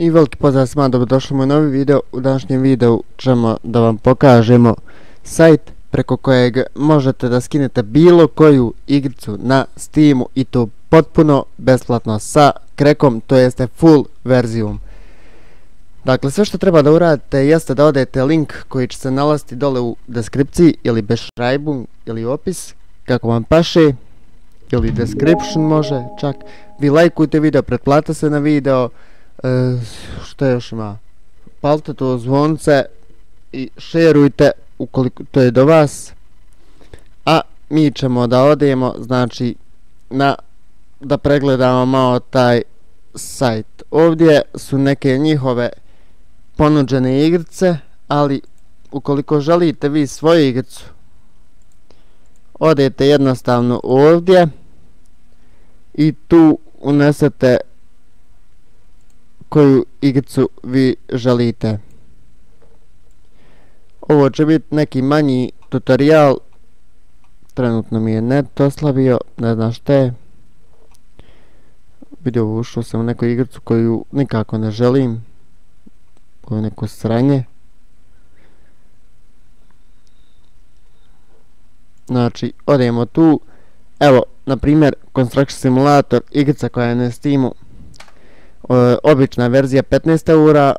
I veliki pozdrav svima, dobrodošli u moj novi video. U današnjem videu ćemo da vam pokažemo sajt preko kojeg možete da skinete bilo koju igricu na Steamu i to potpuno besplatno sa krekom, to jeste full verzijom. Dakle, sve što treba da uradite jeste da odete link koji će se nalaziti dole u deskripciji ili beschreibung ili opis, kako vam paše, ili description može čak. Vi lajkujte video, pretplatite se na video, što još ima, palite to zvonce i šerujte ukoliko to je do vas. A mi ćemo da odemo, znači, da pregledamo malo taj sajt. Ovdje su neke njihove ponuđene igrice, ali ukoliko želite vi svoju igricu, odete jednostavno ovdje i tu unesete koju igricu vi želite. Ovo će biti neki manji tutorial, trenutno mi je net oslabio, ne znam šta je. Vidio, ušao sam u neku igricu koju nikako ne želim, koju neko sranje. Znači, odemo tu, evo, na primjer, Construction Simulator, igrica koja je na Steamu, obična verzija 15 eura,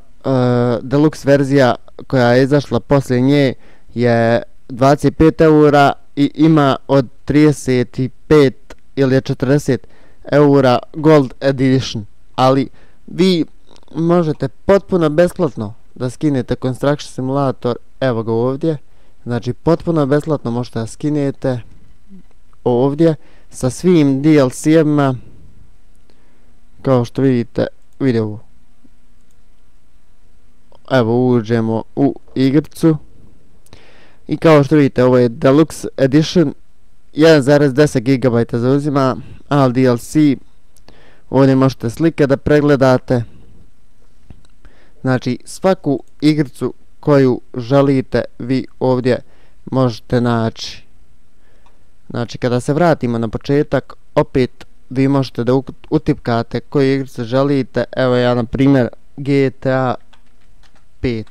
deluxe verzija koja je izašla poslije nje je 25 eura i ima od 35 ili 40 eura Gold Edition, ali vi možete potpuno besplatno da skinete Construction Simulator, evo ga ovdje, znači potpuno besplatno možete da skinete ovdje sa svim DLC-ima, kao što vidite videu. Evo, uđemo u igricu i kao što vidite ovo je Deluxe Edition, 1,10 GB zauzima, ali DLC, ovdje možete slike da pregledate. Znači, svaku igricu koju želite vi ovdje možete naći. Znači, kada se vratimo na početak, opet vi možete da utipkate koju igricu želite. Evo ja na primjer GTA 5.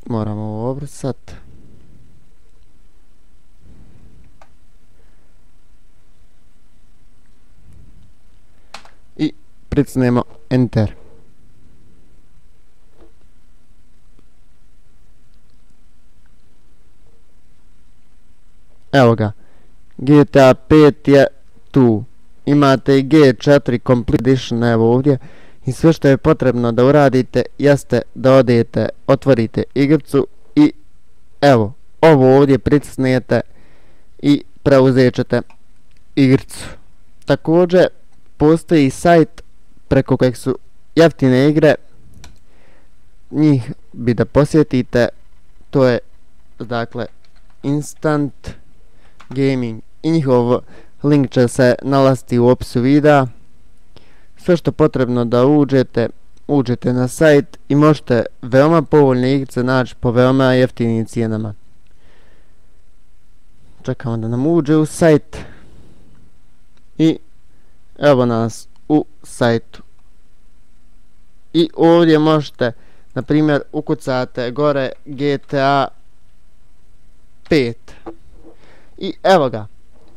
Moramo ovo obrisati. I pritisnemo Enter. Evo ga, GTA 5 je tu. Imate i G4 Complete Edition, evo ovdje. I sve što je potrebno da uradite jeste da odete, otvorite igricu i evo, ovo ovdje pritisnete i preuzet ćete igricu. Također postoji sajt preko kojeg su jeftine igre, njih bi da posjetite, to je dakle Instant Gaming i njihov link će se nalaziti u opisu videa. Sve što je potrebno da uđete na sajt i možete veoma povoljne igrice naći po veoma jeftinim cijenama. Čekamo da nam uđe u sajt i evo nas u sajtu. I ovdje možete, na primjer, ukucate gore GTA 5 i evo ga,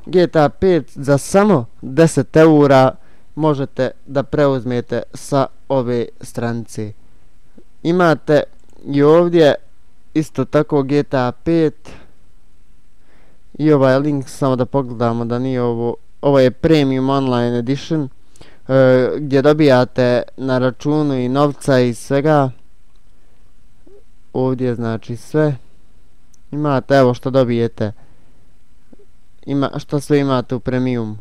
GTA 5 za samo 10 eura možete da preuzmete sa ove stranice. Imate i ovdje isto tako GTA 5 i ovaj link, samo da pogledamo da nije ovo, ovo je Premium Online Edition, gdje dobijate na računu i novca i svega. Ovdje znači sve imate, evo što dobijete, što sve imate u Premium.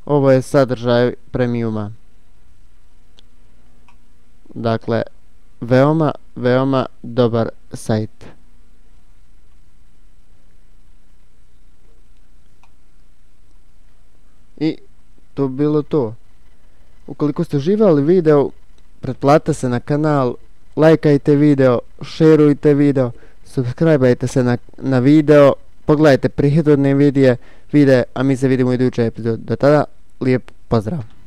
Ovo je sadržaj Premiuma. Dakle, veoma dobar sajt. I to bi bilo to. Ukoliko ste uživali video, pretplatite se na kanal, lajkajte video, šerujte video, subscribeajte se na video, pogledajte prethodne videe, a mi se vidimo u idućoj epizodi. Do tada, lijep pozdrav!